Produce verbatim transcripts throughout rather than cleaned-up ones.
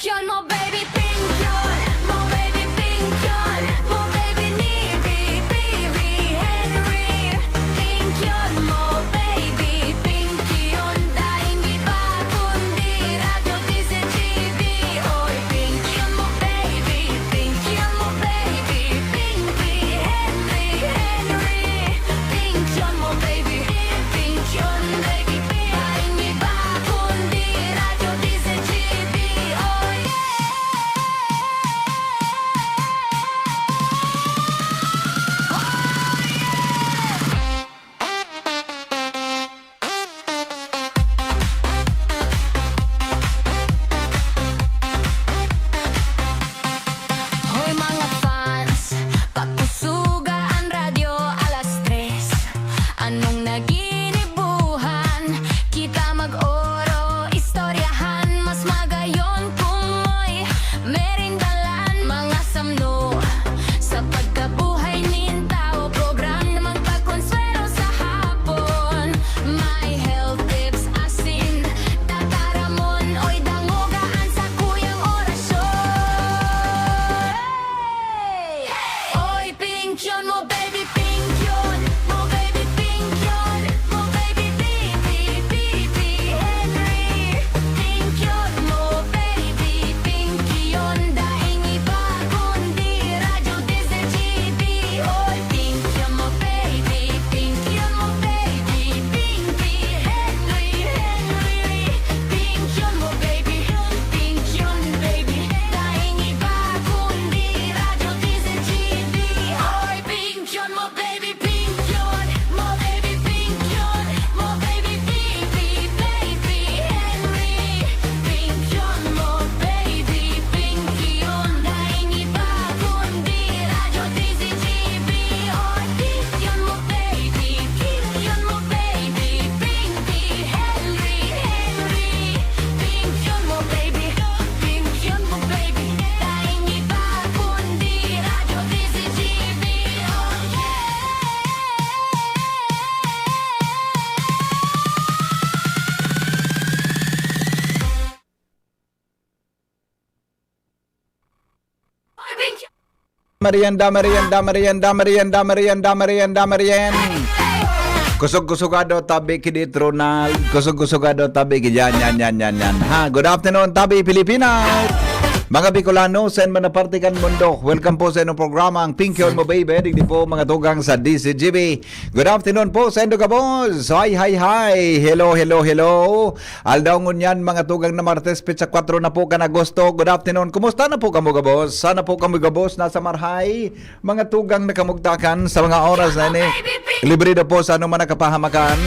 Pinkyon mo, baby, pinkyon mo, baby, pinkyon mo, baby, ni Bibi Henry. Pinkyon mo, baby, pinkyon, daing iba kundi Radyo D Z G B. Oy, pinkyon mo, baby, pinkyon mo, baby, Bibi Henry, Henry. Pinkyon mo, baby, pinkyon, baby, daing iba kundi Radyo D Z G B. Oh, yeah! Oh, yeah! Hoy, mga fans, pakusuga an radyo alas tres. Anong naginibuhan? Kita mag-oro, istoryahan, mas magayon kung may merindalan, mga samno sa pagkabuhay nin tao. Programang pagkonswelo sa hapon, may health tips, asin, tataramon, oy, dangoga an sakuyang orasyon. Hey! Oy, pinkyon mo, baby, pinkyon mo, baby, pinkyon mo, baby, Bibi, Bibi Henry. Pinkyon mo, baby, pinkyon, daing iba kundi Radyo D Z G B. Oy, pinkyon mo, baby, pinkyon mo, baby, Bibi Henry, Henry. Pinkyon mo, baby, pinkyon, baby, daing iba kundi Radyo D Z G B. Oy, pinkyon mo, baby, pinkyon mo, baby, pinkyon mo, baby, Bibi, Baby Henry. Pinkyon mo, baby, pinkyon, daing iba kundi Radyo D Z G B. Oy, pinkyon mo, baby, pinkyon mo, baby, Bibi Henry, Henry. Pinkyon mo, baby, pinkyon mo, baby, daing iba kundi Radyo D Z G B. Oh, yeah! Marian, da Marian, da Marian, da Marian, da Marian, da Marian, da Marian. Kusog-kusogado, tabi ki dit, Ronald. Kusog-kusogado, tabi ki diyan, yan, yan, yan, yan. Ha, good afternoon, tabi Pilipinas. Mga Bicolano, saan man na parte kan mundo, welcome po sa inyong programa, ang Pinkyon Mo Baby. Digdi po, mga tugang sa D Z G B. Good afternoon po sa indo gabos. Hi, hi, hi. Hello, hello, hello. Aldaw ngunyan, mga tugang na Martes, petsa kwatro na po kan Agosto. Good afternoon. Kumusta na po kamo gabos? Sana po kamo gabos nasa marhay. Mga tugang na kamugtakan sa mga oras na ini. Libre na po sa anuman na kapahamakan.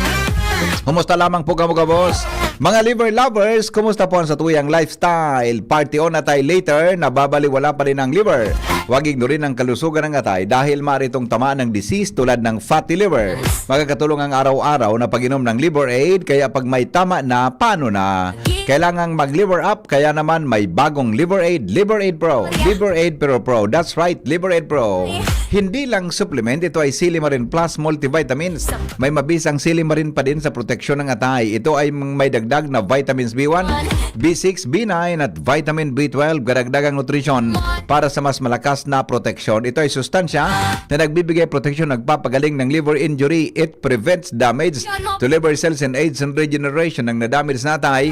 Kumusta lamang po kamo gabos? Mga liver lovers, kumusta po ang satuyang lifestyle? Party on atay later, nababaliwala pa rin ang liver. Huwag ignorin ang kalusugan ng atay dahil maaari itong tamaan ng disease tulad ng fatty liver. Makakatulong ang araw-araw na pag-inom ng Liver Aid, kaya pag may tama na, paano na? Kailangang mag-Liver Up, kaya naman may bagong Liver Aid, Liver Aid Pro. Liver Aid Pro Pro, that's right, Liver Aid Pro. Hindi lang supplement, ito ay Silimarin Plus Multivitamins. May mabisang silimarin pa din sa proteksyon ng atay. Ito ay may dagdag na vitamins B one, B six, B nine at vitamin B twelve, karagdagang nutrisyon para sa mas malakas na proteksyon. Ito ay sustansya na nagbibigay proteksyon, nagpapagaling ng liver injury. It prevents damage to liver cells and aids in regeneration ng na-damage na atay.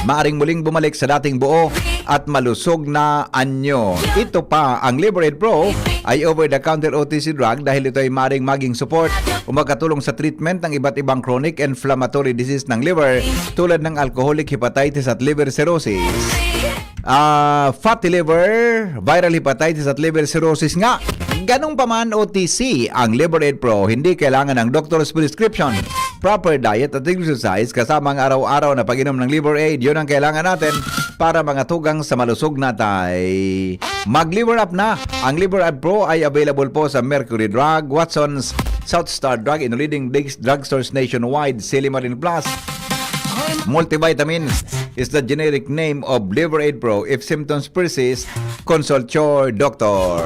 Maaring muling bumalik sa dating buo at malusog na anyo. Ito pa, ang Liver Aid Pro ay over-the-counter O T C drug dahil ito ay maaring maging support o makatulong sa treatment ng iba't ibang chronic inflammatory disease ng liver tulad ng alcoholic hepatitis at liver cirrhosis. Ah, fatty liver, viral hepatitis at liver cirrhosis nga. Ganun pa man, O T C ang Liver Aid Pro, hindi kailangan ng doctor's prescription. Proper diet at exercise kasama ang araw-araw na pag-inom ng Liver Aid, yun ang kailangan natin para makatugang sa malusog na atay. Mag-Liver Up na! Ang Liver Up Pro ay available po sa Mercury Drug, Watson's, South Star Drug, in leading dig- drugstores nationwide, Silimarin Plus. Multivitamins is the generic name of Liver Aid Pro. If symptoms persist, consult your doctor.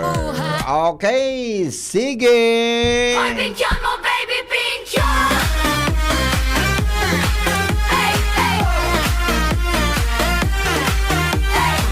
Okay, sige! Ay, pinkyan mo, baby, pinkyan! Ay, ay! Ay!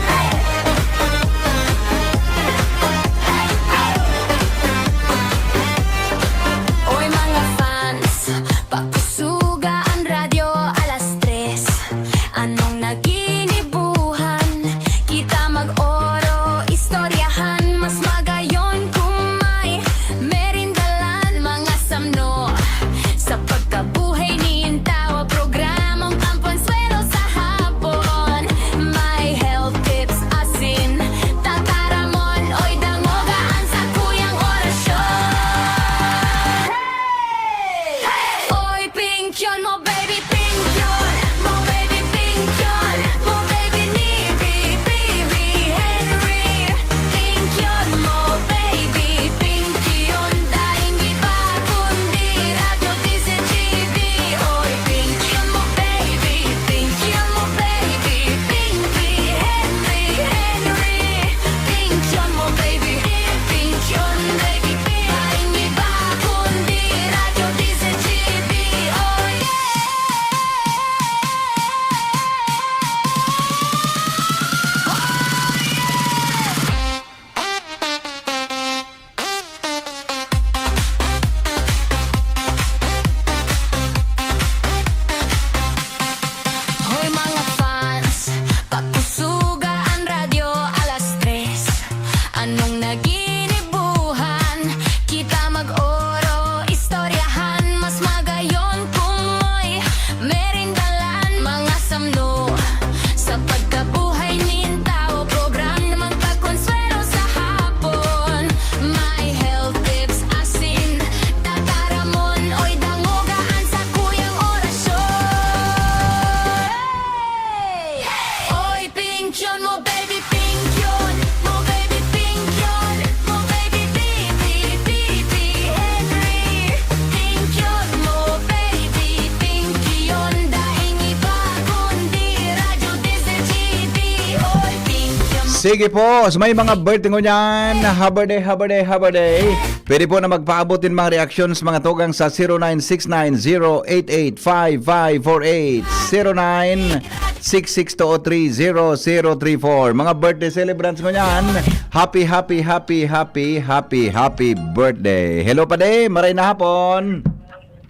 Pinkyun mo, baby, pinkyun mo, baby, pinkyun mo, baby, baby, baby, Henry. Pinkyun mo, baby, pinkyun, daing iba kundi Radyo Diesel G B. Oy, pinkyun mo. Sige po, sa may mga birthday ngunyan, happy birthday, happy birthday, happy birthday. Pwede po na magpaabot din mga reaksyon sa mga tugang sa zero nine six nine zero eight eight five five four eight, zero nine six six two three zero zero three four. Mga birthday celebrants ngunyan, happy, happy, happy, happy, happy, happy birthday. Hello, Pade. Maray na hapon.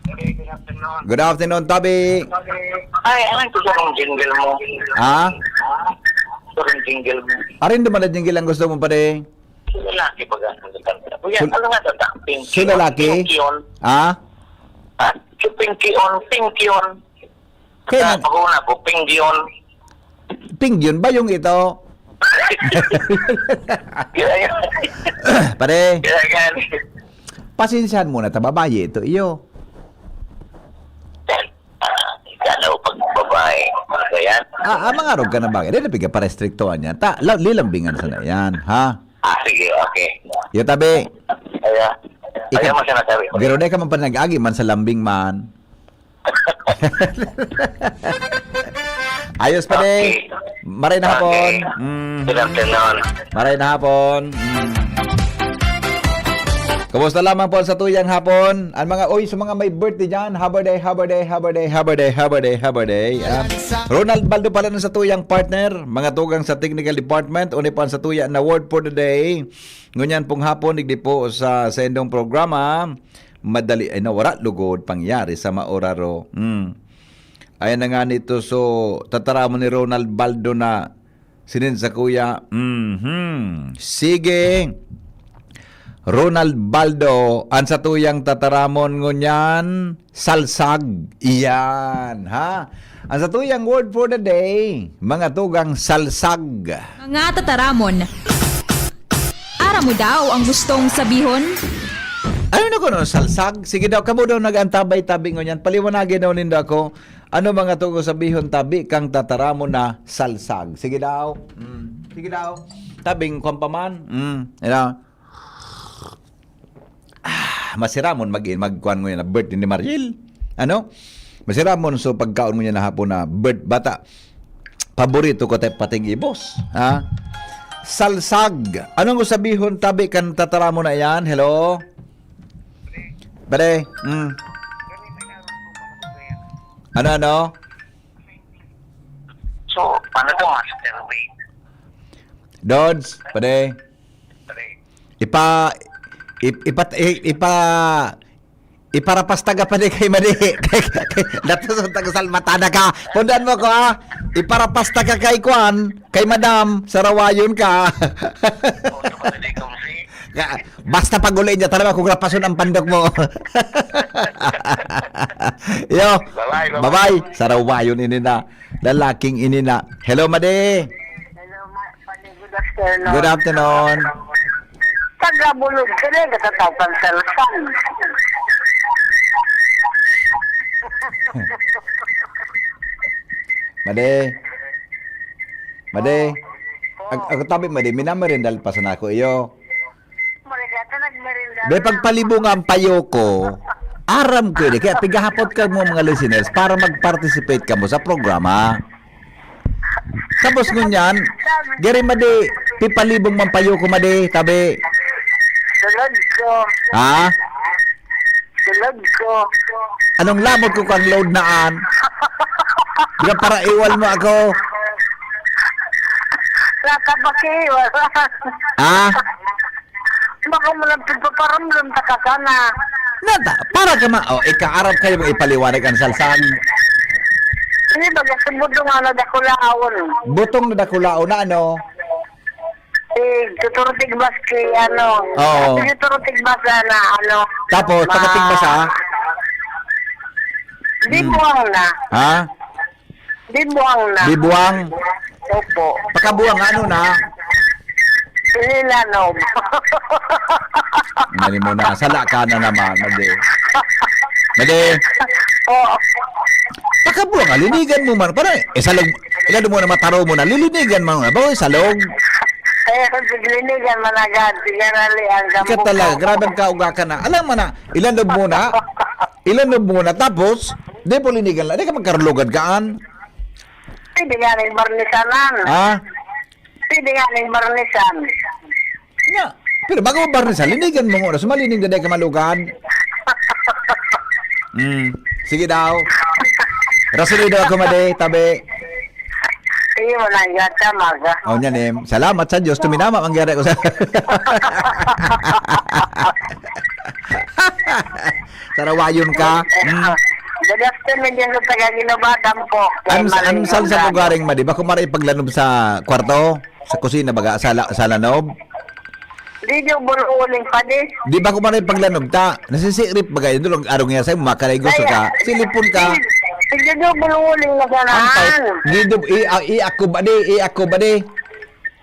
Good afternoon. Good afternoon, Tabi. Ay, ano yung gusto mong jingle mo? Ha? Gusto mong jingle mo? Arin duman na jingle ang gusto mo, Pade? Sino laki ba? Kuya, Sun- ano nga tata? Pinky Sino on, laki? Pinky on. Ha? Ah, si Pinky on, Pinky on. Kaya Sa nga, pag-una ko, Pinky on. Pinky on ba yung ito? Kaya yan. Pare, Kaya yan. Pasensyahan mo na ta, babae ito, iyo. Ah, ikaw na pag babae. Ano yan? Ah, ah, mangarog ka na bagay. Dili, piga parestriktuhan yan. Ta, la, lilambingan sana yan, ha? Ah, sige, okay. Iyo, tabi. Kaya, Ika-, kaya mo sinasabi ko. Pero di ka man pa nag-agi man sa lambing man. Ayos pa, Okay. Ding. Maray na hapon. Okay. Mm. Good afternoon. Maray na hapon. Mm. Kumusta lamang po sa tuyang hapon? Ang mga, oy, sa mga may birthday dyan, happy birthday, happy birthday, happy birthday, happy birthday, happy birthday, happy birthday. Ah, Ronald Baldo pala na sa tuyang partner, mga tugang sa technical department, uni pa sa tuya na word for the day. Ngunyan pong hapon, digdi po sa, sa indong programa, madali ay nawara lugod pangyari sa maoraro. Hmm. Ayan na nga nito, so, tataramon ni Ronald Baldo na sinin sa kuya. Mhm. Sige. Ronald Baldo, ang satuyang tataramon ngunyan, salsag. Iyan, ha? Ang satuyang word for the day, mga tugang salsag. Mga tataramon. Aram mo daw ang gustong sabihon? Ano na kuno, salsag? Sige daw, kamo daw nag-antabay tabi ngunyan. Paliwanagin daw nindo ako. Ano mga tugang sabihon tabi kang tataramon na salsag? Sige daw. Mm. Sige daw. Tabing kwan pa man. Mm. Ano? Ah, masiramon mag-, magkuan ngunyan na birthday ni Mariel. Ano? Masiramon, so pagkaon ngunyan na hapon na birth-, bata. Paborito ko tayo pating ibos. Ha? Salsag. Anong sabihon tabi kan tataramon na yan? Hello? Pare? Mm. Ano, ano? So, paano to, masturbate? Dodge, pare. Ipa-, ip-, ipat-, i-, ipa-, iparapas taga pa di kay Madi. Dato sa taga Salmatada ka. Pundan mo ko, ah. Iparapas taga kay Kwan, kay Madam, sarawayon ka. Ka-, basta pag uli niya, talaga kung rapason ang pandok mo. Yo, Bye-bye, bye-bye. Bye-bye. Sarawayon ini na. Lalaking ini na. Hello, Madi. Hello, ma-, Padi, good afternoon. Good afternoon. Taga Bulog ka na, katataw kang salsag. Madi. Madi. Oh. Ag-, ako tabi, Madi, minamarindal pa sana ako, iyo. Maligato, nagmerienda Be, na. Pagpalibong ang payo ko, aram ko ini. Kaya pigahapot ka mo, mga listeners, para mag-participate ka mo sa programa. Tapos ngunyan, gari Madi, pipalibong man payo ko, Madi, tabi. Sulod ko. Ha? Sulod ko. Anong lamot ko kang load naan? Di ba para iwal mo ako? Nakapakiwal. Ha? Baka mo lang pagpaparamdam ta ka sana. Nata, para ka ma-, oh, ikaarap kayo mong ipaliwanag ang salsag. Hindi, baga si Budong, ano, dakulaon. Butong na dakulaon na ano? Si Tutor Tigbas kay, ano, Oo. Si Tutor Tigbas na, na, ano, Tapos, ma- pagkatigbas, ha? Di Hmm. buwang na. Ha? Di buwang na. Di buwang? Opo. Pagkabuwang, ano na? Sinilanog. Mali mo na. Sala ka na naman, Madi. Madi. Oo. Pagkabuwang, alinigan mo man. Para, eh, salog, Ilan mo na mataro mo na, lilinigan mo na. Bawi salog. Kaya kung siglinigan, managad, sigarali ang Ika gambok talaga, ko. Grabe ang kauga ka na. Alam mo na, ilanob mo na. Ilanob mo na. Tapos, di po linigan lang. Di ka magkarulugad kaan. Pwede nga rin barnisanan. Ha? Pwede nga rin barnisan. Nga. Pero bago mo barnisan, linigan mo muna. Sumalinig na di ka malugad. Hmm. Sige daw. Rasulido ako, madi, tabi. Sige mo lang, yata, maga. Oh, niyan eh. Salamat sa Diyos, tuminama, mangyari ko sa... Sarawayon ka. Hmm. Good afternoon, dyan sa taga Ginobatan po. Kay Ano, Maring ano saan sa Andrade. Lugaring, madi? Bako mara ipaglanob sa kwarto? Sa kusina, baga? Sa, la- sa lanob? Di nyo bululing pa di. Di ba ko maray paglanob ta? Nasisirip ba kayo? Dulog arong nga sa'yo, makalaygos Kaya, ka. Silipon ka. Di, di nyo bululing na Ang ganahan. Tao, di do, i, a- i ako ba di? I ako ba di?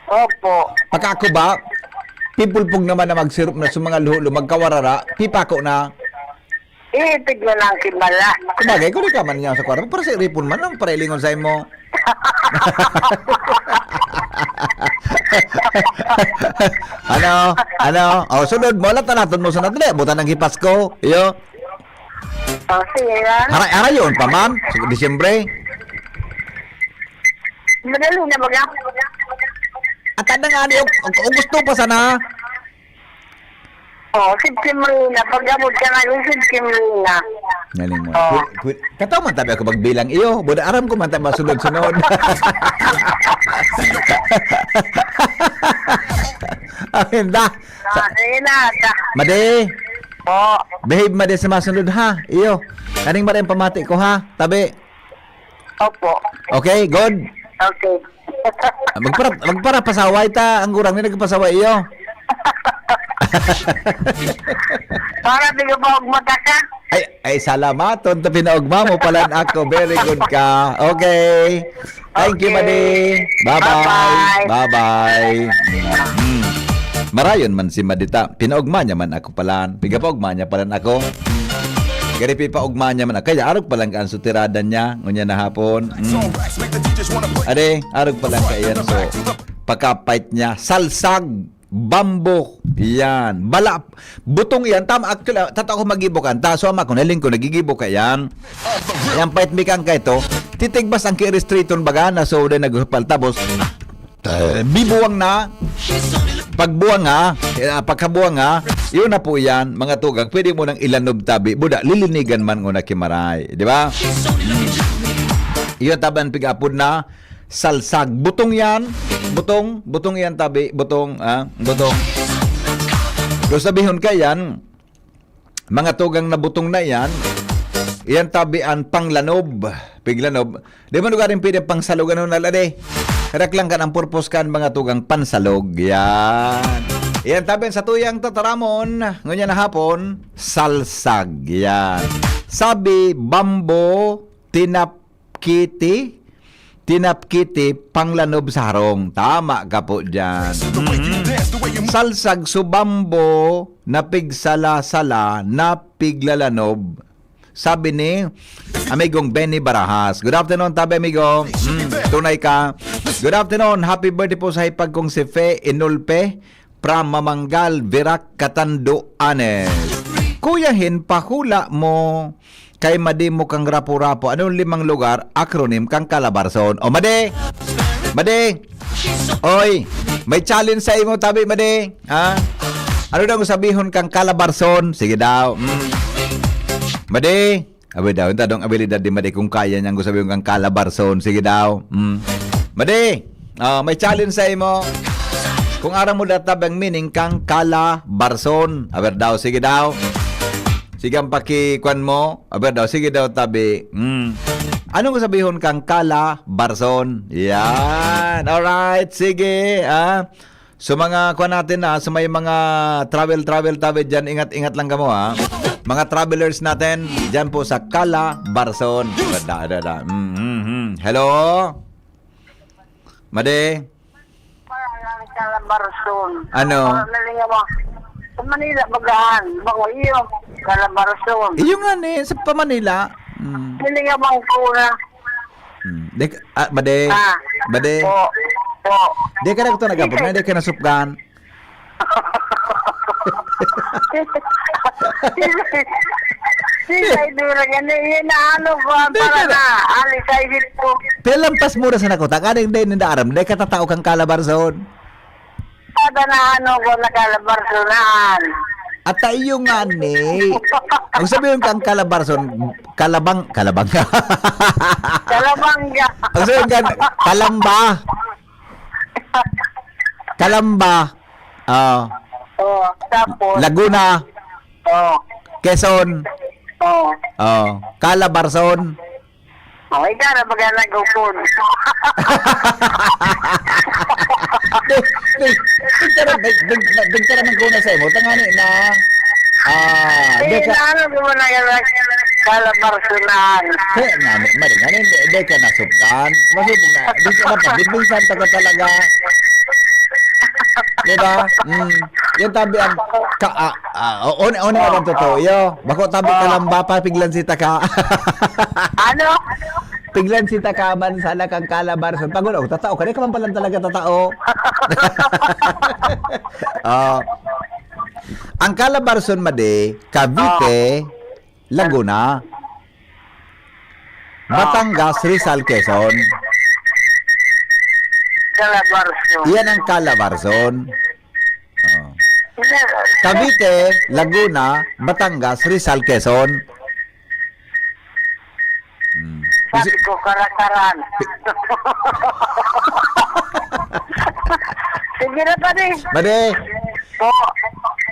Opo. Pagka ako ba? Pipulpog naman na magsirup na sa mga luhulo, magkawarara, pipako na. Iipid mo na ang kimbala. Sabagay, kung ikaw man niya sa kwarto, para sa iripon man, ang para ilingon sa imo. Ano? Ano? O, sunod mo, alat na natin mo sa natin eh. Buta ng hipas ko. Iyo. O, sige yan. Haray, haray yun pa man. Sa Disyembre. Madali na baga. At ano nga, di, o, o, gusto pa sana. O, September na. Paggamot ka na yung September na. Galing mo. O. Kwi- kwi- Kataw man tabi ako magbilang iyo. Buda aram ko man tabi masunod-sunod. Amin da. Ah, sige na. Sa- Madi, O, behave madi sa masunod ha. Iyo. Kaning madi ang pamati ko ha. Tabi. Opo. Okay, good. Okay. Ah, magpara, magpara pasaway ta. Ang gurang na nagpasaway iyo. Para di ka pa magmata ka. Ay, ay, salamaton ta pinaugma mo palan ako. Very good ka. Okay. Thank you, Okay. Madi. Bye-bye. Bye-bye. Bye-bye. Hmm. Marayon man si Madita. Pinaugma niya man ako palan. Piga paugma niya palan ako. Gari pipaugma niya man. Kaya arog palan ka ang sutirada niya. Ngunya na hapon. Hmm. Ade, arog palan ka iyan. So, pagkapait niya. Salsag. Bamboo. Yan. Bala. Butong yan. Tama. Actually, ah, tato ako magibukan. Ta, so, ama ko, naling ko, nagigibok ka yan. Yan, pait mi kang kaito. Titigbas ang kiiristriton baga na so, dahil naghupal. Tapos, eh, bibuwang na. Pagbuwang ha, eh, ah, pagkabuwang ha, yun na po yan, mga tugang. Pwede mo nang ilanob tabi. Buda, lilinigan man nguna kimaray. Di ba? Yun, taban pig-apod na. Salsag. Butong yan. Butong. Butong yan, tabi. Butong. Ah, butong. Kung sabihon ka yan, mga tugang na butong na yan, yan tabi ang panglanob. Piglanob. Di man lugarin pwede pang salog, ano na lade? Karak lang kan ang purpose kan mga tugang pansalog. Yan. Yan tabi sa tuyang tataramon. Ngunyan na hapon, salsag. Yan. Sabi, bambo, tinap, kiti, tinapkiti, panglanob sa harong. Tama ka po dyan. Mm. Salsag, subambo, napigsala-sala, napiglalanog. Sabi ni amigong Benny Barajas. Good afternoon, tabi amigo. Mm, tunay ka. Good afternoon. Happy birthday po sa hipag kong si Fe Inulpe. From Mamanggal, Virac, Catanduanes. Kuya Hin, pahula mo kay madi mo kang Rapu-Rapu. Anong limang lugar, acronym kang Calabarzon? O, madi! Madi! Oy, may challenge sa imo, tabi, madi. Ha? Ano daw ang sabihon kang Calabarzon? Sige daw. Mm. Madi! Abi daw, yung tadong abilidad di madi kung kaya niyang gusto yung kang Calabarzon. Sige daw. Mm. Madi, ah, may challenge sa imo. Kung aram mo data bang meaning kang Calabarzon. Aber daw, sige daw. Sige ang pakikwan mo. Aber daw, sige daw, tabi. Mm. Anong sabihon kang Calabarzon? Yan. Alright, sige. Ah. So, mga kuwan natin, ah, so may mga travel, travel tabi dyan, ingat-ingat lang kamo, ha. Mga travelers natin, dyan po sa Calabarzon. Da, da, da. Mm, mm, mm. Hello? Madi? Parang Calabarzon. Ano? Parang nalingaw ako. Sa Manila, bagaan. Bako iyo, Calabarzon. Iyo nga ni, sa pa Manila. Mm. Nalingaw ako na. Hmm. Di ka, ah, madi. Ah. Madi. Po. Po. Di ka na ito nagapon, Sige. Di ka nasupgan. Sige, sige, duro yan. Yan na ano ko, ang Di ka para na na, alis sa isip ko. Pilampas mo na sa nakutang. Ano yung day ninda aram? Di ka tatao kang kalabarson. Kada na ano ko, nakalabarsonan. At tayo nga ni, ang sabihin kang kalabarson, kalabang, kalabang. Kalabangga. Ang sabihin ka, kalamba. Kalamba. Ah, Oh, tapos, Laguna. Oh, Quezon. Oh. Oh, Calabarzon. Oh, ikaw na baga nag-upon. Di, di, di ka na, di, di, di ka na magkuna sa imo. Tangani na. Ah, Eh, di ka, inaano ko mo na yan, Kalabarsonan. Kaya nga, mali nga, hindi, hindi ka nasuplan. Masupog na. Di ka na pa, di minsan ka talaga. Di ba? Mm. Yung tabi ang ka, ah, ah, o-, on, on nga lang totoo, yo. Bako tabi ka lang ba, pa, piglan si taka. Ano? Piglan si taka man sana kang Calabarzon. Pag uno, tatao ka, di ka man pala talaga tatao. Ah. Ang Calabarzon, madi, Cavite, Laguna, Batangas, Rizal, Quezon. Calabarzon. Yan ang Calabarzon. Oh. Hindi. Cavite, Laguna, Batangas, Rizal, Quezon. Hmm. Sabi ko, karakaran. Sige na, pare. Madi. Po.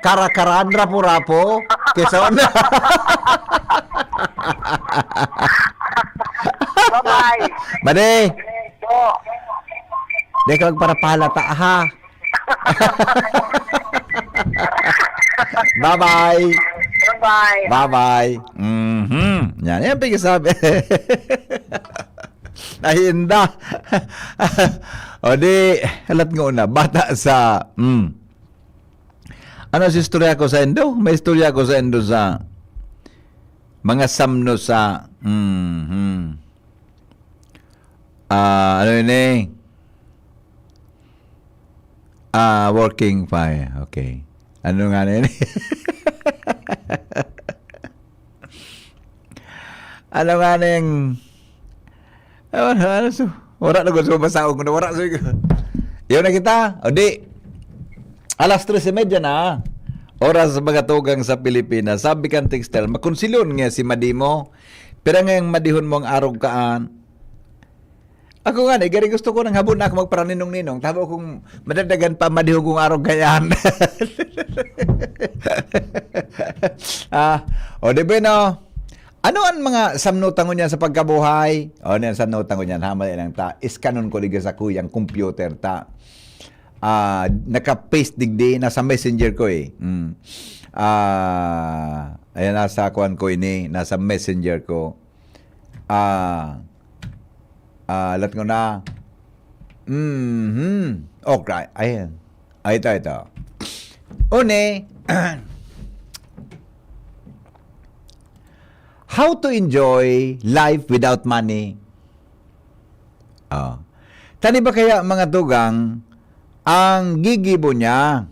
Karakaran, Rapu-Rapu, Quezon. Bye-bye. Madi. Po. Di ka magparapalata, ha? Bye-bye. Bye-bye. Bye-bye. Mhm. Yan, yan pigsabi. Ay, inda. O di, halat nga una, bata sa, mm. Ano si istorya ko sa indo? May istorya ko sa indo sa mga samno sa, mhm. Ah, ano yun eh? Ah, working fire. Okay. Ano nga na yun? Ano nga na yung, ano, ano, so, wala na gusto masaog na, wala, so, yun na kita. O di, alas tres y media na, oras sa mga tugang sa Pilipinas. Sabi kan texter, "Makonsilon nga si Madimo, pero ngayong madihon mo ang arog kaan." Ako nga, eh, gari gusto ko nang habo na ako magparaninong-ninong. Tabo kung madadagan pa, madihon kong arog kayaan. Ah, o di ba, no? Ano ang mga samnutan ko niyan sa pagkabuhay? O, ano yung samnutan ko niyan? Hama lang ta. Iskanon ko liga sa kuyang computer ta. Ah, naka-paste digdi, nasa messenger ko eh. Mm. Ah, ayan, nasa kuan ko ini, nasa messenger ko. Ah, ah, lat ko na. Mhm. Okay. Ayan. Ay, ito, ito. Uni, how to enjoy life without money? Oh. Tani ba kaya, mga tugang, ang gigibo niya?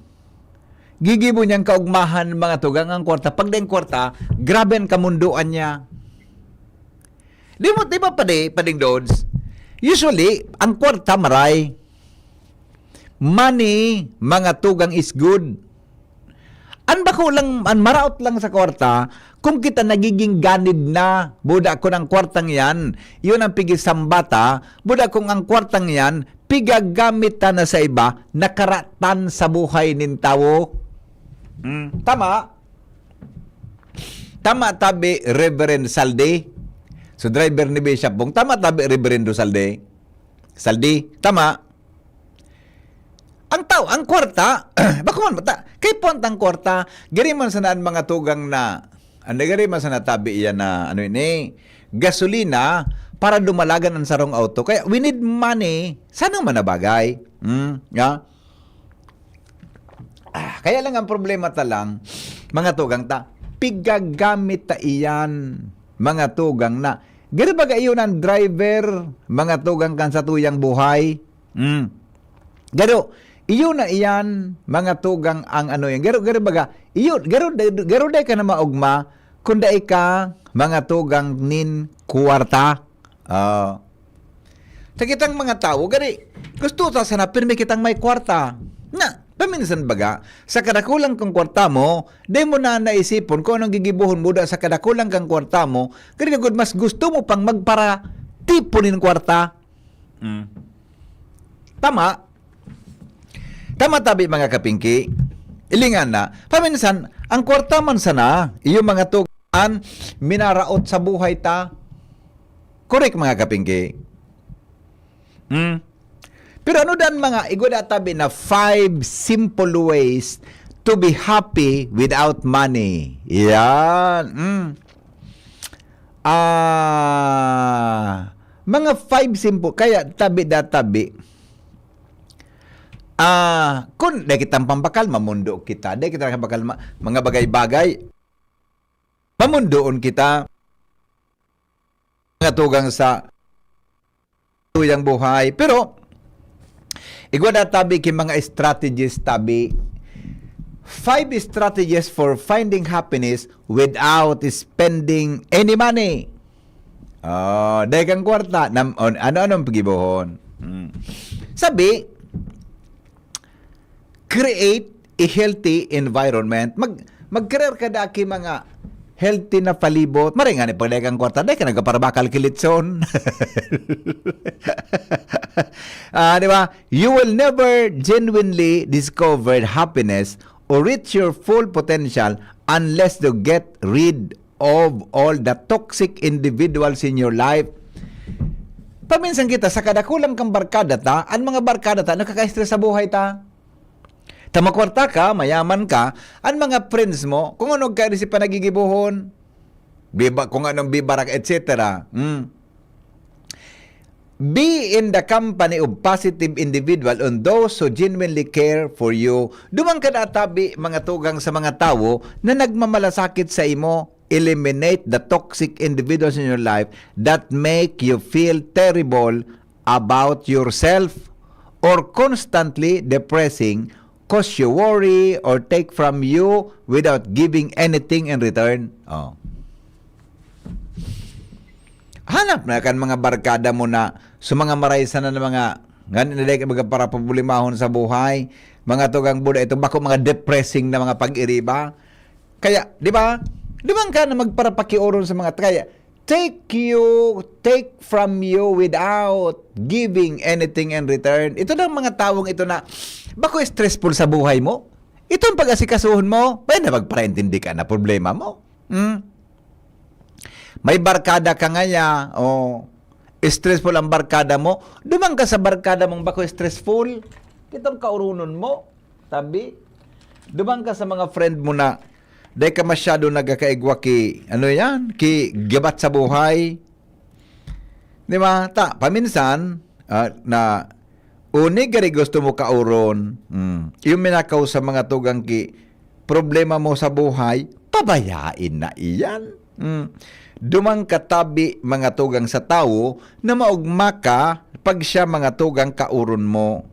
Gigibo niyang kaugmahan, mga tugang, ang kwarta. Pag daing kwarta, grabe ang kamundoan niya. Di mo, di ba, padi, pading Dods? Usually, ang kwarta maray. Money, mga tugang, is good. An bako lang, an maraot lang sa kwarta, kung kita nagiging ganid na, buda kun ang kwartang yan, yun ang pigisambata, buda kung ang kwartang yan, pigagamit ta na sa iba, nakaratan sa buhay nin tawo. Hmm, tama? Tama tabi, Reverend Saldi. So, driver ni Bishop Bong. Tama tabi, Reverendo Saldi. Saldi. Tama. Ang tao, ang kwarta, bako man ta, kay puwanta ang kwarta, giri man sana an mga tugang na, ano, giri man sana tabi iyan na, ano ini, gasolina para dumalagan ang sarong auto. Kaya we need money. Sana man na bagay. Hmm, ya? Ah, kaya lang ang problema ta lang, mga tugang ta, pigagamit ta iyan, mga tugang na, Garo baga iyo na ang driver, mga tugang, kan satuyang buhay. Mm. Garo, iyo na iyan, mga tugang, ang ano yan. Garo, garo baga, iyo, garo, garo, garo dai ka na maogma, kung dai ka, mga tugang, nin kwarta. Ah. Sa kitang mga tawo, gani, gusto ta sana pirmi kitang may kwarta. Na, paminsan baga, sa kadakulang kang kwarta mo, di mo na naisipon kung anong gigibohon mo da sa kadakulang kang kwarta mo, gani gud mas gusto mo pang magparatipon nin kwarta. Mm. Tama. Tama tabi, mga kapingki. Ilingan na. Paminsan, ang kwarta man sana, iyo mga tugang, minaraot sa buhay ta. Correct, mga kapingki. Hmm. Pero ano dan mga, igwa da tabi na five simple ways to be happy without money? Yan. Hmm. Ah, mga five simple, kaya tabi da tabi. Ah, kun dai kitang pambakal, mamundo kita. Dai kita pambakal, ma-, mga bagay-bagay. Mamundoon kita. Mga tugang sa tuyang buhay. Pero, igwa da tabi ki mga strategies tabi. Five strategies for finding happiness without spending any money. Oh, dai kang kwarta, nam-, on, ano-anong pagibohon. Hmm. Sabi, create a healthy environment. Mag, mag-create ka da ki mga healthy na palibot. Maray nga ni pag dai kang kwarta, dai ka nagkaparabakal ki litson. Ah, di ba? You will never genuinely discover happiness or reach your full potential unless you get rid of all the toxic individuals in your life. Paminsan kita, sa kadakulang kang barkada ta, ang mga barkada ta, nakaka-stress sa buhay ta. Ta makwarta ka, mayaman ka, ang mga friends mo, kung ano ka si panagigibohon, biba, kung anong bibarak, et cetera. Hmm. Be in the company of positive individual and those who genuinely care for you. Duman ka na tabi, mga tugang, sa mga tawo na nagmamalasakit sa imo. Eliminate the toxic individuals in your life that make you feel terrible about yourself or constantly depressing, cause you worry, or take from you without giving anything in return. Oh. Hanap na kan mga barkada mo na sa mga maraysanan na mga, ngani na dai ka magparaproblemahon sa buhay, mga tugang buda, itong bako mga depressing na mga pag-iriba. Kaya, di ba? Di ba ka na magparapakiuron sa mga, kaya, take you, take from you without giving anything in return. Ito na mga tawong ito na, bako stressful sa buhay mo? Itong pag-asikasuhon mo, pwede na magparaintindi ka na problema mo. Hmm? May barkada ka ngaya, o stressful ang barkada mo, duman ka sa barkada mong bako stressful, kitang kaurunon mo, tabi. Duman ka sa mga friend mo na, dai ka masyado nagkakaigwa ki, ano yan, ki gabat sa buhay. Di ba? Ta, paminsan, ah, na, uni gari gusto mo kauron, mm, yung minakaw sa mga tugang ki, problema mo sa buhay, pabayain na iyan. Mm. Duman ka tabi, mga tugang sa tawo, na maugma ka pag siya mga tugang kauron mo.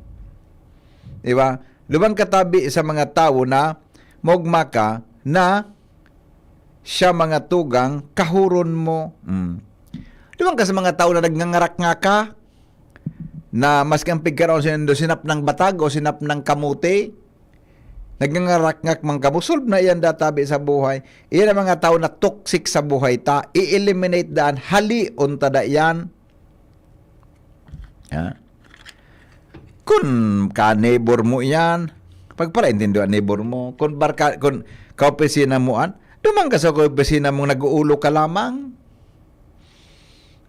Di ba? Duman ka tabi sa mga tawo na maugma ka na siya mga tugang kahuron mo. Mm. Duman ka sa mga tawo na nagngangarak nga ka, na maski ang pigkaraon sa nindo, sinap ng batag o sinap ng kamote, nagngangarakngak man kamo, solve na iyan databi sa buhay. Iyan ang mga tao na toxic sa buhay ta, i-eliminate daan, halion ta da iyan. Ha? Kun ka-neighbor mo iyan, pagparaintindihan neighbor mo. Kun barka-, kun kaopisina mo an, duman ka sa kaopisina mong nag-uulo ka lamang.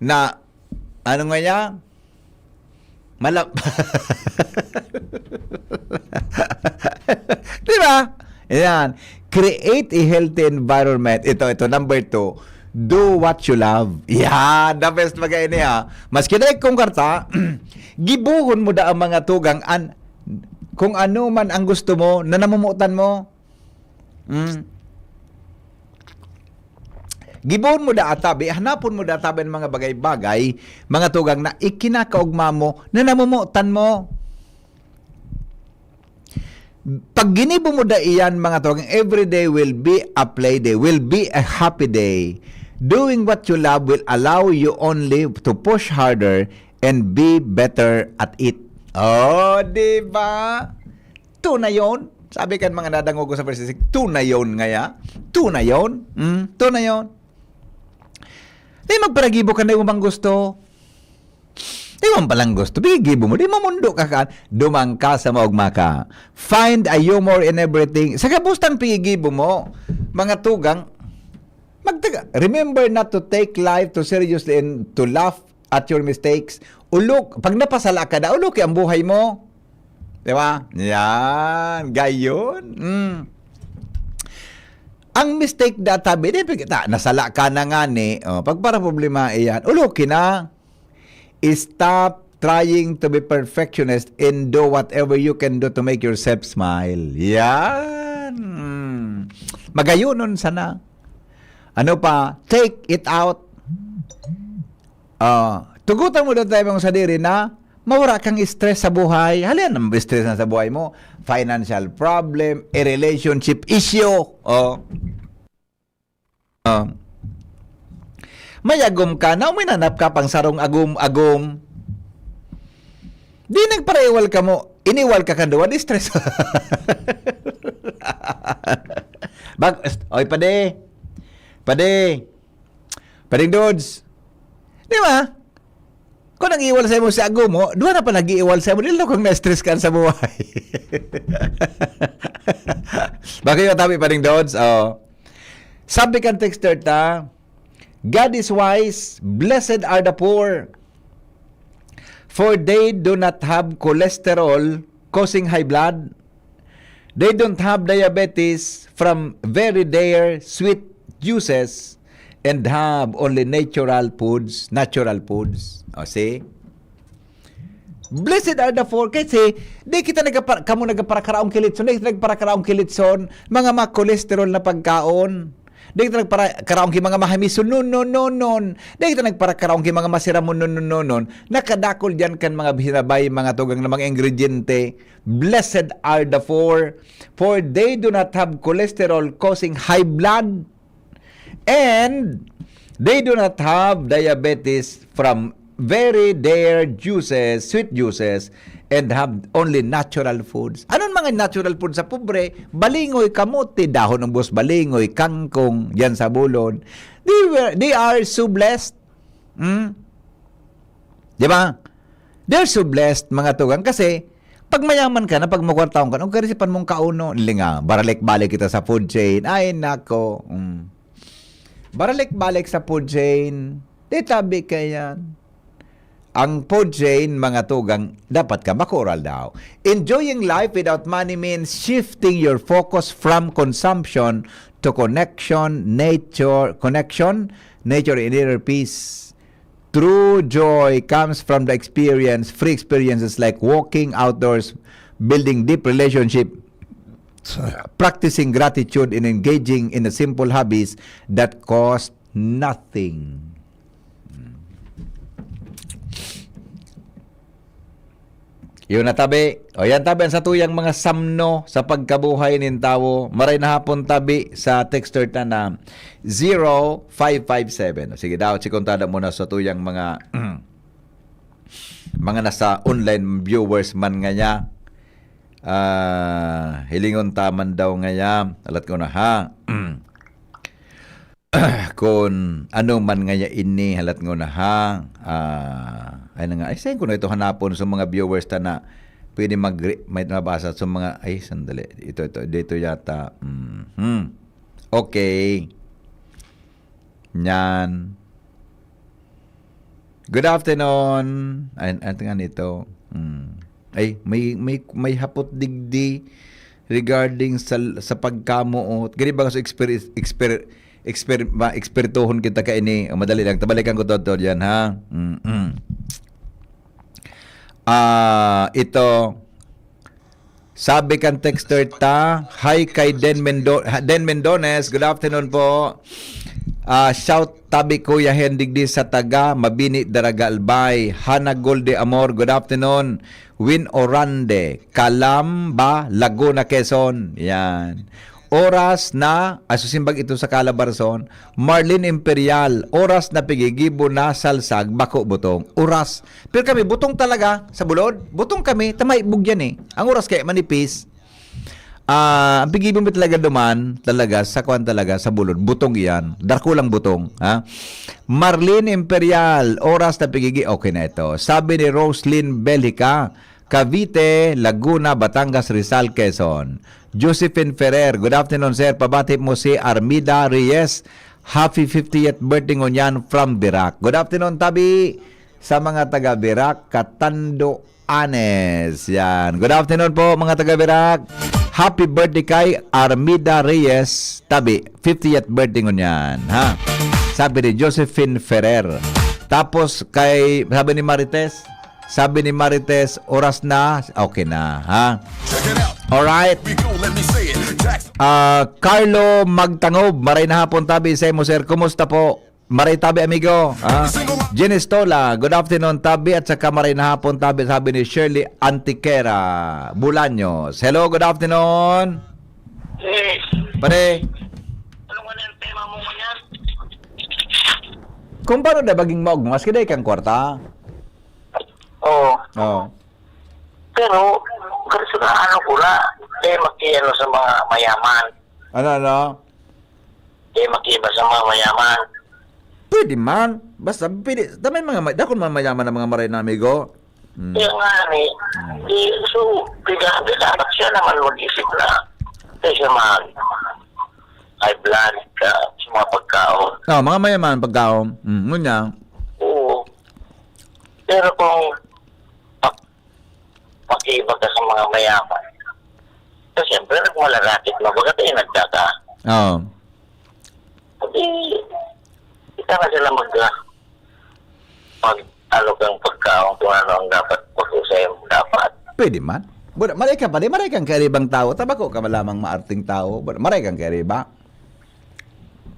Na, ano nga niya? Malap-, di ba? Ayan. Create a healthy environment. Ito, ito, number two. Do what you love. Yan, the best mga ini, ha. Maski dai kong karta, gibuhon mo da ang mga tugang an, kung ano man ang gusto mo, na namumutan mo. Mm. Gibon mo da atabi, hanapon mo da atabi ang mga bagay-bagay, mga tugang na ikinakaogma mo, na namomotan mo. Pag ginibo mo da iyan, mga tugang, every day will be a play day, will be a happy day. Doing what you love will allow you only to push harder and be better at it. Oh, di ba? Tunay yon. Sabi kan mga nadangog ko sa pagsisig, "Tunay yon ngaya. Tunay yon. Mm, tunay yon." Di magparagibo ka na yung mang gusto. Di man palang gusto. Bigibo mo. Di mamundo ka ka. Dumang ka sa maugma ka. Find a humor in everything. Sa kabustang pigigibo mo, mga tugang, magtaga. Remember not to take life too seriously and to laugh at your mistakes. Ulok, pag napasala ka na, uloki ang buhay mo. Di ba? Yan. Gayon. Mm. Ang mistake da tabi, di, pag-, ta-, nasala ka na nga ni, oh, pagpara problema iyan, uloki na. Stop trying to be perfectionist and do whatever you can do to make yourself smile. Yan. Mm. Magayonon sana. Ano pa? Take it out. Ah, tugutan mo daw tayo mga sadiri na mawara kang stress sa buhay. Halin ang stress na sa buhay mo? Financial problem, a relationship issue. Oh. Ah. May agom ka na, uminanap ka pang sarong agom-agom. Di nagparaiwal ka mo, iniwal ka kan duwa, di stress. Bag, est-, oy, pade. Pade. Pading Dods. Di ba? Kung nag-iwal sa imo si agom mo, duwa na pa nag-iiwal sa imo, dili kung na-stress ka sa buhay. Baka yung tabi, Pading Dods, oh. Sabi kan texter ta, "God is wise, blessed are the poor, for they do not have cholesterol causing high blood. They don't have diabetes from very dear sweet juices and have only natural foods, natural foods." O, see? "Blessed are the poor." Kasi di kita nagpara-, kamo nagparakaraong kilitson, di kita nagparakaraong kilitson, mga ma-cholesterol na pagkaon. Di kita nagparakaraong ki mga mahamison, non, non, non, non. Di kita nagparakaraong ki mga masiramon, non, non, non, non. Nakadakol diyan kan mga hinabay, mga tugang na mga ingrediente. "Blessed are the poor, for they do not have cholesterol causing high blood, and they do not have diabetes from very dear juices, sweet juices, and have only natural foods." Anong mga natural food sa pobre? Balingoy, kamote, dahon ng buhos balingoy, kangkong, yan sa bulon. They were, they are so blessed. Hmm? Di ba? They're so blessed, mga tugang, kasi pag mayaman ka na, pag makwartaon ka na, huwag ka rin sa panmong kauno. Linga, baralik-balik kita sa food chain. Ay, nako. Mm. Baralik-balik sa food chain. Di tabi ka yan. Ang food chain, mga tugang, dapat ka makural daw. Enjoying life without money means shifting your focus from consumption to connection, nature, connection, nature and inner peace. True joy comes from the experience, free experiences like walking outdoors, building deep relationship, practicing gratitude, and engaging in the simple hobbies that cost nothing. Yun na tabi. O yan tabi ang satuyang mga samno sa pagkabuhay nin tawo. Maray na hapon tabi sa texter ta na zero five five seven. Sige daw, si kontada mo na sa tuyang mga mga nasa online viewers man nga niya. Ah, hilingon ta man daw nga niya. Alat ko na ha. Kun ano man ngaya ini, halat ngona ha. Ah, ay na nga, ay, saan ko na ito hanapon sa mga viewers ta na pwede mag, may nabasa sa mga, ay, sandali. Ito, ito, dito yata. Mhm. Okay. Nyan. Good afternoon. Ay, ano nga nito? Hmm. Ay, may, may, may hapot digdi regarding sa, sa pagkamuot. Gani ba nga sa exper-, exper-, exper-, ma-, ekspertohon kita kaini? O, madali lang. Tabalikan ko to, to, yan, ha? Mm-mm. Ah, ito, sabi kan texter ta, hi kay Den Mendo-, ha, Den Mendones, good afternoon po. Ah, shout tabi Kuya Hen digdi sa taga Mabini, Daraga, Albay. Hana Gol de Amor, good afternoon. Win Orande, Calamba, Laguna, Quezon. Yan. Oras na, ay, susimbag ito sa Calabarzon. Marlene Imperial, oras na pigigibo na salsag, bako butong. Oras. Pero kami, butong talaga sa bulod. Butong kami, tamay bugyan eh. Ang oras kaya manipis. Ah, ang pigibo mi talaga duman, talaga, sa kwan talaga, sa bulod. Butong iyan. Darko lang butong, ha? Marlene Imperial, oras na pigigi, okay na ito. Sabi ni Roslyn Belhica, Cavite, Laguna, Batangas, Rizal, Quezon. Josephine Ferrer, good afternoon, sir. Pabati mo si Armida Reyes. Happy fiftieth birthday ngunyan from Virac. Good afternoon, tabi sa mga taga Virac, Catando Anes. Yan. Good afternoon po, mga taga Virac. Happy birthday kay Armida Reyes, tabi. Fiftieth birthday ngunyan, ha? Sabi ni Josephine Ferrer. Tapos kay, sabi ni Marites, sabi ni Marites, oras na, okay na, ha? Alright. Ah, Carlo Magtangob, maray na hapon, tabi sa imo, sir. Kumusta po? Maray tabi, amigo. Ah, Jenny Stola, good afternoon, tabi, at saka maray na hapon, tabi, sabi ni Shirley Antiquera Bolaños. Hello, good afternoon. Eh, Pare, ano nga na yung tema mo ngayon? Kung paano na maging maugmas, kaya kang kwarta? Oo. Oo. Pero, kasi na ano ko na, eh, makiano sa mga mayaman. Ano, ano? Eh, makiba sa mga mayaman. Pwede man. Basta, pwede. Damay mga may-, dakon man mayaman ang mga maray na amigo. Mm. Kaya nga, eh, Mm. eh, so, pina-, dapat siya naman mag-isip na. Kaya siya mag-, high blood ka sa mga pagkaon. Oh, mga mayaman pagkaon. Mm, ngunyan. Oo. Pero kung pa-, makiba ka sa mga mayaman, so, siyempre, nagmalarakit na baga tayo nagdaka. Oo. Hindi, hindi ka na sila mag-, mag-, ano kang pagkaon kung ano ang dapat pag-usay mo dapat. Pwede man. Buda, maray ka pa, di maray kang kairibang tao. Tabako ka malamang maarting tao. Buda, maray kang kairiba.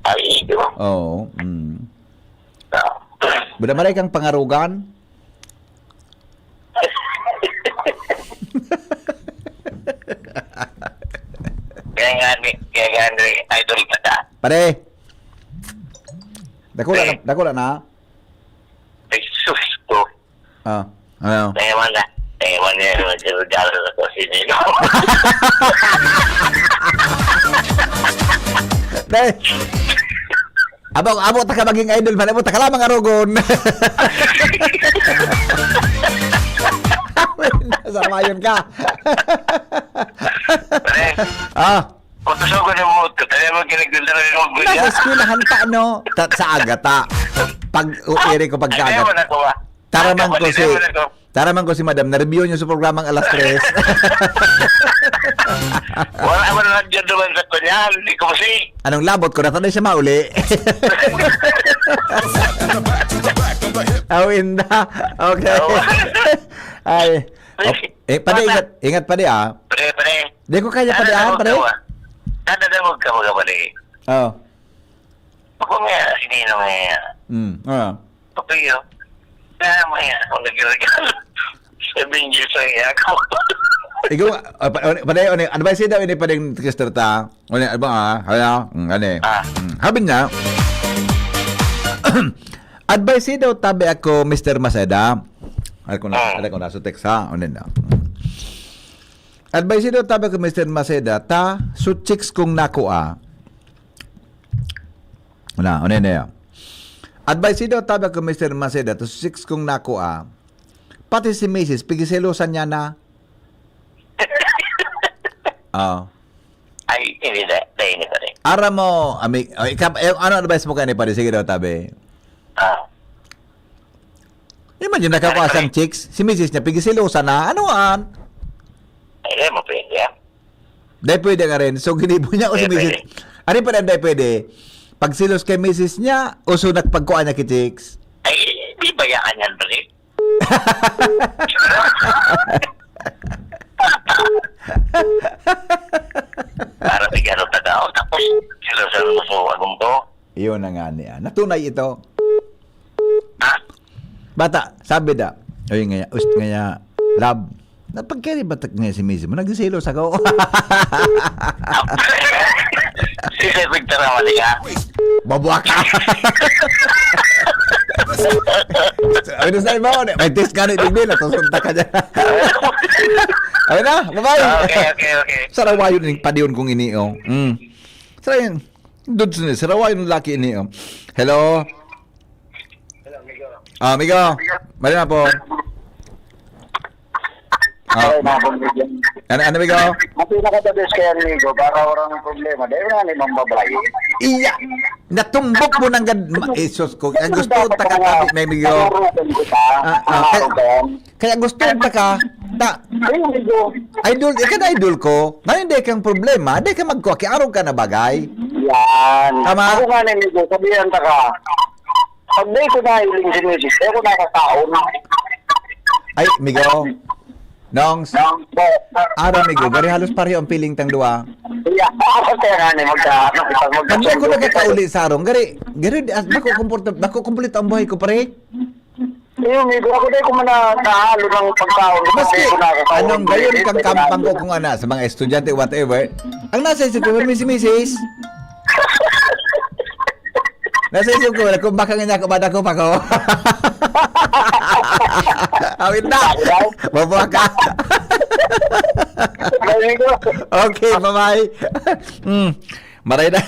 Ay, di ba? Oo. Mm. Ah. Buda, maray kang pangarugan. Kaya nga ni, kaya nga ni, idol ka na. Pare. Dakula na, Eh. dakula na. Ay, sus ko. Ah, ano? Ewan na. Ewan na yung regalo na to si Nino. Dahil, abo, abo ta ka maging idol, man. Abo ta ka lamang arugon. Sa mayon ka. Pre, Ah, kung tusogon ang buhok ko, tayo mo ginagdala ng mga nasa gulya. Eskwelahan pa, no? Ta-, sa aga ta. Pag, u-, iri ko pagkagat. Ay, ewan ako, ah. Taraman ko si, taraman ko si Madam, na-review niyo sa programang alas tres. Wala man lang dyan naman sa kanya, hindi ko kasi. Anong labot ko? Natanay siya mauli. Awin na. Okay. Oo. Ay. Ay, op-, eh, pare, ingat, ingat, pare, ah. Pre, pre. Di ko kaya, pare, ah, pare. Nadadangog ka, pare. Oo. Ako nga, sinino nga yan? Mm, ah. Okay, oh. Kaya mo yan, ako nagregalo. Seven years ang iya ko. Ikaw, ah, pa-, ano, pare, ano, advice daw ini pa rin, Mister ta? Ano, ano ba, ah? Hala? Mm, ano eh? Ah. Mm. Sabi niya, advice daw tabi ako, Mister Maceda. Ano ko na, Ah. ano ko na, sa text ha? Ano na? Advice daw tabi ako, Mister Maceda, ta, su chicks kong nakua. Na, ano na yan? Advice daw tabi ako, Mister Maceda, ta, su chicks kong nakua. Pati si misis, pigiselosan niya na. Oh. Ay, hindi na. Dahil ni pare. Ara mo, ami-, oh, ika-, eh, ano advice mo kani, pare? Sige daw, tabi. Ah. Imagine, nakakuha Pare, siyang pare. chicks, si misis niya, pigiselosa na. Ano an? Ay, di mo pwede, ah. Dahil pwede nga rin. So, ginibo niya o si Dahil misis? pwede. Ano pa rin dahil pwede? Pagselos kay misis niya, o so nagpagkuha niya kay chicks? Ay, di bayaan yan, pare. Para may gano'n tagaw, tapos sila sa luso, anong to? Yun na nga niya. Natunay ito. Bata, sabi da. Oy, ngaya, ust ngaya, love. Napagkari ba tak ngaya si misis mo? Nagsiselos ako. Si Sir Victor Amalia. Babuwa ka. Ay, nasa iba, may test ka na, hindi na, tasunta ka dyan. Ay na, bye-bye. Okay, okay, okay. Sarawayon yung padiyon kong ini, oh. Mm. Sarayon. Dudes ni, sarawayon laki ini, oh. Hello? Ah, amigo. Mali na po. Ah, Ay, mga pamilya. ano, ano, amigo? Ang pinaka-the best kaya, amigo, para walang problema. Dahil nga ni Ma'am Babae. Iya. Natumbok mo nang gad... Ma- Jesus ko. Ang gusto ko takatabi, may amigo. Panurugan ko pa. Ah, ah, Panurugan. Kaya gusto ko taka. Ta, Ay, amigo. idol, ikan idol ko. Ngayon, di kang problema. Di ka magkuha. Kiarog ka na bagay. Yan. Tama. Ako nga, amigo, sabihan ta ka. Pag di ko nahiling si misis, di ako nakakaon. Ay, amigo. Nongs, Ang po. ara, amigo. Gari halos pareho ang feeling tang dua. Iya, ako kaya nga ni magka, ano, kita, magka, Pag di ako nagkakauli sa arong, gari, gari, di, as, bako komporta, bako kompleto ang buhay ko, pare. Iyo, amigo, ako di ko man na, nahalo ng pagkaon. Maski, Di ko nakakaon. anong gayon Di kang ko kampang ko nahalo. Kung ana, sa mga estudyante, whatever, ang nasa isip ko, may si misis. Nasa isip ko, kung baka nga niya ako, madako pa ko. Awit na. Mabuha ka. Amigo. Okay, bye-bye. Mm. Maray na.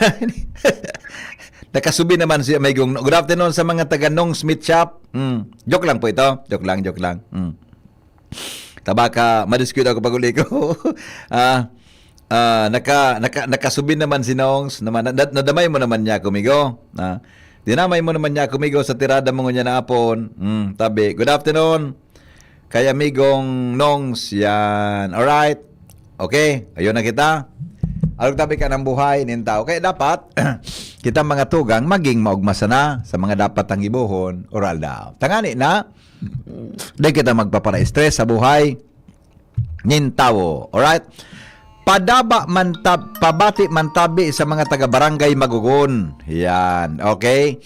Nakasubi naman si Amigong. Good afternoon sa mga taga Nong Smith Shop. Mm. Joke lang po ito. Joke lang, joke lang. Mm. Tabaka, madiskuit ako pag uli ko. Ah, ah, naka, naka, nakasubi naman si Nongs. Naman, na, nadamay mo naman niya ako, migo. Ah, dinamay mo naman niya ako, migo, sa tirada mo niya na apon. Mm, tabi. Good afternoon. Kay amigong Nongs yan. Alright. Okay. Ayun na kita. Arog tabi ka ng buhay nin tao. Kaya dapat, kita mga tugang, maging maugma sana sa mga dapat ang gibohon, oral daw. Tangani na, di kita magpapara-stress sa buhay nin tawo. Alright? Padaba man tab, pabati man tabi sa mga taga-barangay Magugon. Yan. Okay?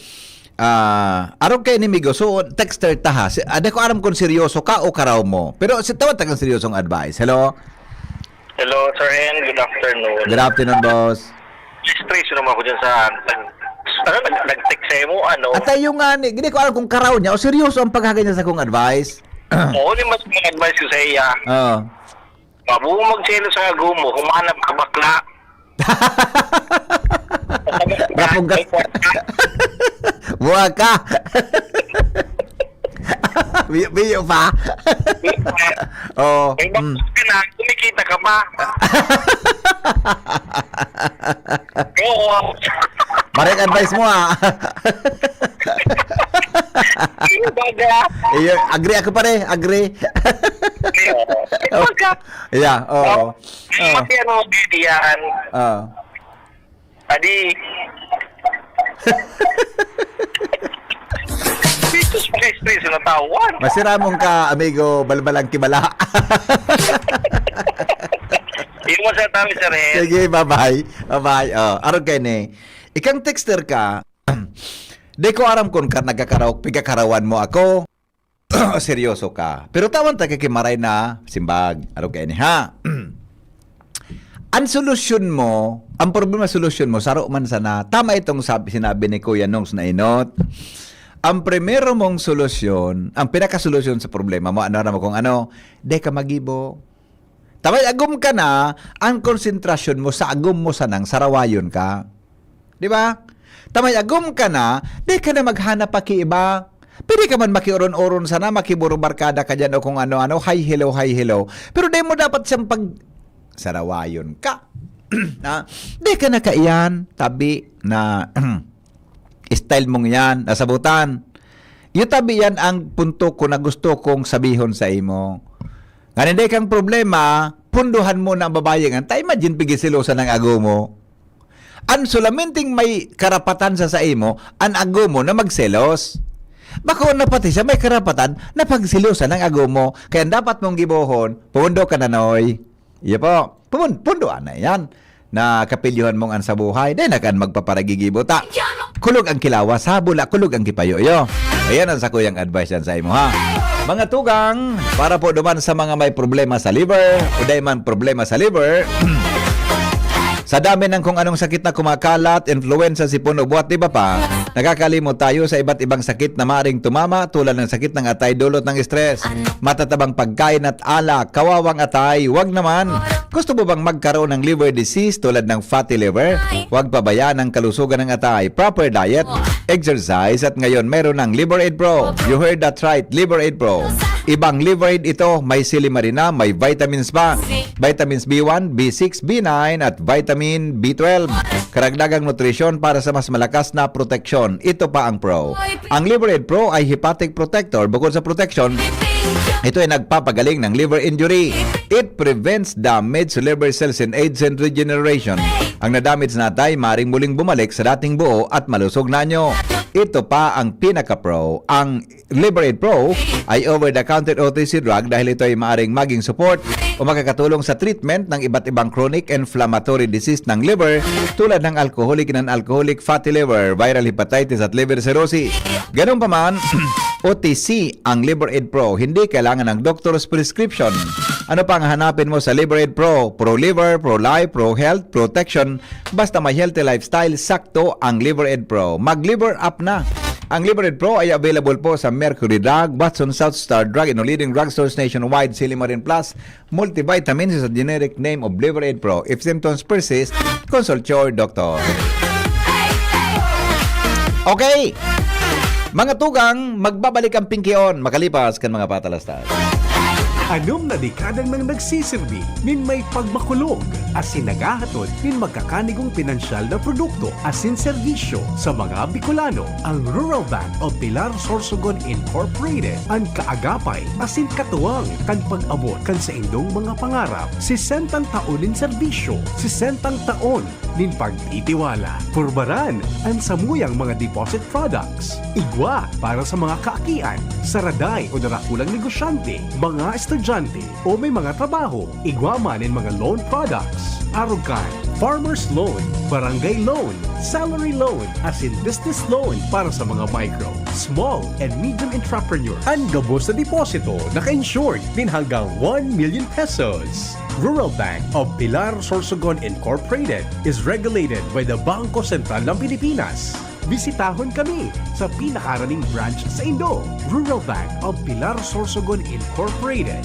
Ah, arog kay ni Migo. So, texter ta ha. Si, ada ko aram kung seryoso ka o karaw mo. Pero si tawad tagang seryosong advice. Hello? Hello, Sir Hen. Good afternoon. Good afternoon, boss. Stress naman ako dyan sa... Ano, nag- nag-text sa'yo mo, ano? At tayo nga ni, hindi ko alam kung karaw niya o seryoso ang paghagay niya sa kong advice. Oo, di mas mga advice ko sa iya. Oo. Mabuo magselos sa ago mo, humanap ka bakla. Rapong gas. Buha ka. Biyo, biyo pa. Oo. May Mm. bakla ka na, kumikita ka pa. Oo. Marek advice mo, ah. Yung baga. Iyo, agree ako, pare. Agree. Yung baga. Yeah, oo. Yung baga, ano, yan. Oo. Adi. Pisos, pisos, pisos na tawan. Masiramong ka, amigo, balbalang kibala. Yung mo sa tawag, Sir Hen. Sige, bye-bye. Bye-bye. Oh, arog kayo ni. Ikang texter ka, di ko aram kung ka, nagkakaraw, pigkakarawan mo ako. Seryoso ka. Pero tawan ta kay maray na simbag. Arog kayo ni, ha? Ang solusyon mo, ang problema solusyon mo, saro man sana, tama itong sabi, sinabi ni Kuya Nongs na inot. Ang primero mong solusyon, ang pinakasolusyon sa problema mo, ano na mo kung ano, di ka magibo. Tamay agom ka na, ang konsentrasyon mo sa agom mo sanang sarawayon ka. Di ba? Tamay agom ka na, di ka na maghanap pa ki iba. Pwede ka man makiuron-uron sana, makiburubarkada ka dyan o kung ano-ano, hi, hello, hi, hello. Pero di mo dapat siyang pag... Sarawayon ka. Na, di ka na kaiyan, tabi na style mong yan, nasabutan. Yung tabi yan ang punto ko na gusto kong sabihon sa imo. Nga hindi kang problema, punduhan mo na ang babae nga. Ta imagine, pigiselosa ng ago mo. An solamenting may karapatan sa saimo, an ago mo na magselos. Bako na pati siya may karapatan na pagselosan ang ago mo. Kaya ang dapat mong gibohon, pundo ka na, Noy. Iya po. Pun pundo na yan. na kapilyohan mong an sa buhay, dai na kan magpaparagigibo ta. Kulog ang kilawas, habol na kulog ang kipayo, iyo. Ayan ang sakuyang advice yan sa imo, ha. Mga tugang, para po duman sa mga may problema sa liver, o dai man problema sa liver, sa dami ng kung anong sakit na kumakalat, influenza, sipon, ubo at iba pa, nakakalimot tayo sa iba't ibang sakit na maaring tumama, tulad ng sakit ng atay dulot ng stress, matatabang pagkain at alak, kawawang atay, wag naman. Gusto mo bang magkaroon ng liver disease tulad ng fatty liver? Huwag pabayaan ang kalusugan ng atay. Proper diet, exercise, at ngayon meron ng Liver Aid Pro. You heard that right, Liver Aid Pro. Ibang Liver Aid ito, may silimarina, may vitamins pa. Vitamins B one, B six, B nine, at vitamin B twelve. Karagdagang nutrisyon para sa mas malakas na proteksyon. Ito pa ang Pro. Ang Liver Aid Pro ay hepatic protector. Bukod sa protection, ito ay nagpapagaling ng liver injury. It prevents damage to liver cells in age and regeneration. Ang nadamage na atay maring muling bumalik sa dating buo at malusog na anyo. Ito pa ang pinaka-pro. Ang Liver Aid Pro ay over-the-counter O T C drug dahil ito ay maaring maging support o makakatulong sa treatment ng iba't ibang chronic inflammatory disease ng liver, tulad ng alcoholic and non-alcoholic fatty liver, viral hepatitis at liver cirrhosis. Ganun pa man, O T C ang Liver Aid Pro. Hindi kailangan ng doctor's prescription. Ano pa ang hanapin mo sa Liver Aid Pro? Pro liver, pro life, pro health, protection. Basta may healthy lifestyle, sakto ang Liver Aid Pro. Mag-Liver Up na! Ang Liver Aid Pro ay available po sa Mercury Drug, Watson South Star Drug, and leading drugstores nationwide, Silimarin Plus, multivitamins is a generic name of Liver Aid Pro. If symptoms persist, consult your doctor. Okay! Mga tugang, magbabalik ang Pinkion makalipas kan mga patalastas. Anom na dekada nang nagsisirbi nin may pagmakulog asin naghahatod nin magkakanigong pinansyal na produkto asin serbisyo sa mga Bicolano. Ang Rural Bank of Pilar Sorsogon Incorporated, an kaagapay asin katuwang kan pag-abot kan saindong mga pangarap. Sesentang taon nin serbisyo, sesentang taon nin pagtitiwala. Purbaran an samuyang mga deposit products. Igwa para sa mga kaakian, saraday o darakulang negosyante, mga estudyante, o may mga trabaho. Igwa man nin mga loan products. Arog kan farmer's loan, barangay loan, salary loan, asin business loan para sa mga micro, small, and medium entrepreneur. An gabos na deposito naka-insured nin hanggang one million pesos. Rural Bank of Pilar Sorsogon Incorporated is regulated by the Bangko Sentral ng Pilipinas. Bisitahon kami sa pinakaraning branch saindo. Rural Bank of Pilar Sorsogon Incorporated.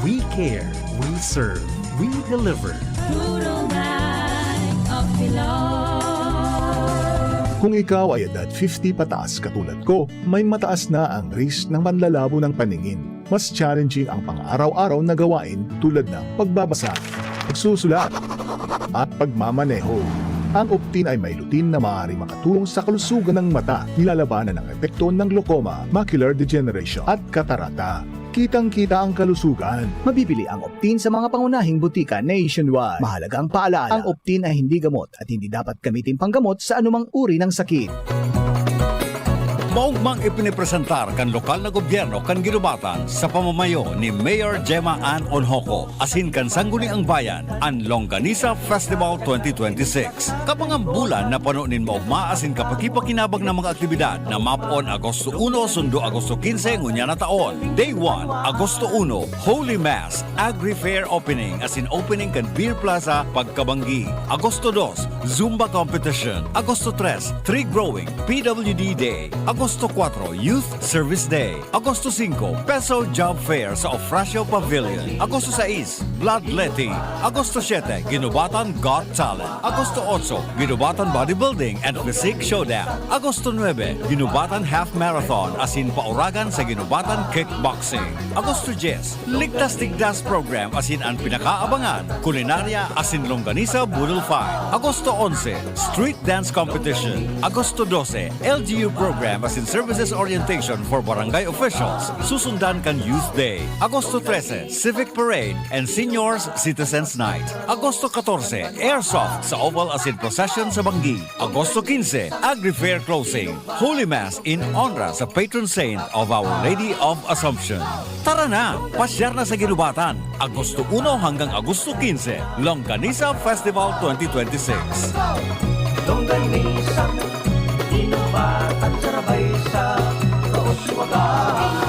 We care, we serve, we deliver. Rural Bank of Pilar. Kung ikaw ay edad fifty pataas katulad ko, may mataas na ang risk ng panlalabo ng paningin. Mas challenging ang pang-araw-araw na gawain tulad ng pagbabasa, pagsusulat, at pagmamaneho. Ang Optin ay may lutein na maaaring makatulong sa kalusugan ng mata, nilalabanan ang epekto ng glaucoma, macular degeneration, at katarata. Kitang-kita ang kalusugan. Mabibili ang Optin sa mga pangunahing butika nationwide. Mahalagang paalala, ang Optin ay hindi gamot at hindi dapat gamitin panggamot sa anumang uri ng sakit. Maugmang ipinipresentar kan lokal na gobyerno kan Guinobatan sa pamamayo ni Mayor Gemma Ann Onhoco asin kan Sangguniang Bayan an Longganisa Festival twenty twenty-six. Kabangang bulan na pano nin maugma asin kapakipakinabang na mga aktibidad na mapoon Agosto uno sundo Agosto quince ngunyan na taon. Day one, Agosto uno, Holy Mass, Agri Fair Opening asin opening kan Beer Plaza pagkabanggi. Agosto dos, Zumba Competition. Agosto tres, Tree Growing, P W D Day. Agosto cuatro, Youth Service Day. Agosto singko, Peso Job Fair sa Ofracio Pavilion. Agosto sais, Bloodletting. Agosto siete, Guinobatan Got Talent. Agosto otso, Guinobatan Bodybuilding and Physique Showdown. Agosto nuebe, Guinobatan Half Marathon asin pauragan sa Guinobatan Kickboxing. Agosto dyes, Ligtas Tigdas Program asin an pinakaabangan, Kulinarya asin Longganisa Boodle Fight. Agosto onse, Street Dance Competition. Agosto dose, L G U Program As in services orientation for barangay officials, susundan kan Youth Day, Agosto trese, Civic Parade, and Seniors Citizens Night, Agosto katorse, Airsoft sa Oval asin Procession sa Banggi, Agosto kinse, Agri Fair Closing, Holy Mass in honra sa patron saint of Our Lady of Assumption. Tara na! Pasyar na sa Ginubatan, Agosto uno hanggang Agosto kinse, Longganisa Festival twenty twenty-six. Longganisa, Ginubatan, Sarabay sa Kauswagan.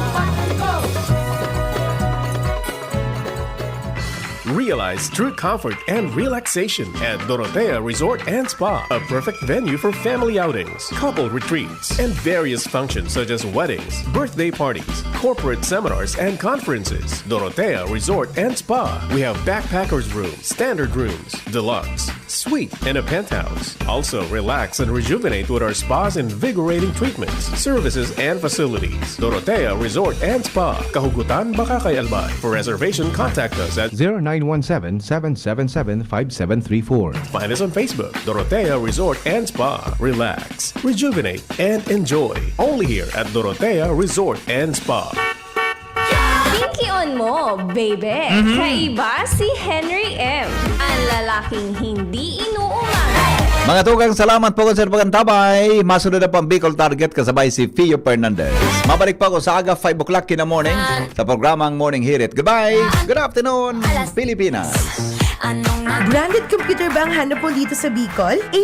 Realize true comfort and relaxation at Dorotea Resort and Spa, a perfect venue for family outings, couple retreats, and various functions such as weddings, birthday parties, corporate seminars, and conferences. Dorotea Resort and Spa. We have backpackers room, standard rooms, deluxe, suite, and a penthouse. Also, relax and rejuvenate with our spa's invigorating treatments, services, and facilities. Dorotea Resort and Spa, Kahugutan, Bacacay, Albay. For reservation, contact us at zero nine one seven, seven seven seven, five seven three four. Find us on Facebook, Dorotea Resort and Spa. Relax, rejuvenate, and enjoy. Only here at Dorotea Resort and Spa. Pinky on mo, baby. Kaiba si Henry M. Ang lalaking hindi inuumangan. Mga tugang, salamat po kan sa pagkantabay. Masunod na pang Bicol Target kasabay si Fio Fernandez. Mabalik pa ako sa aga, five o'clock in the morning, sa programang Morning Hirit. Goodbye! Good afternoon, Pilipinas! Branded computer ba ang hanap mo dito sa Bicol?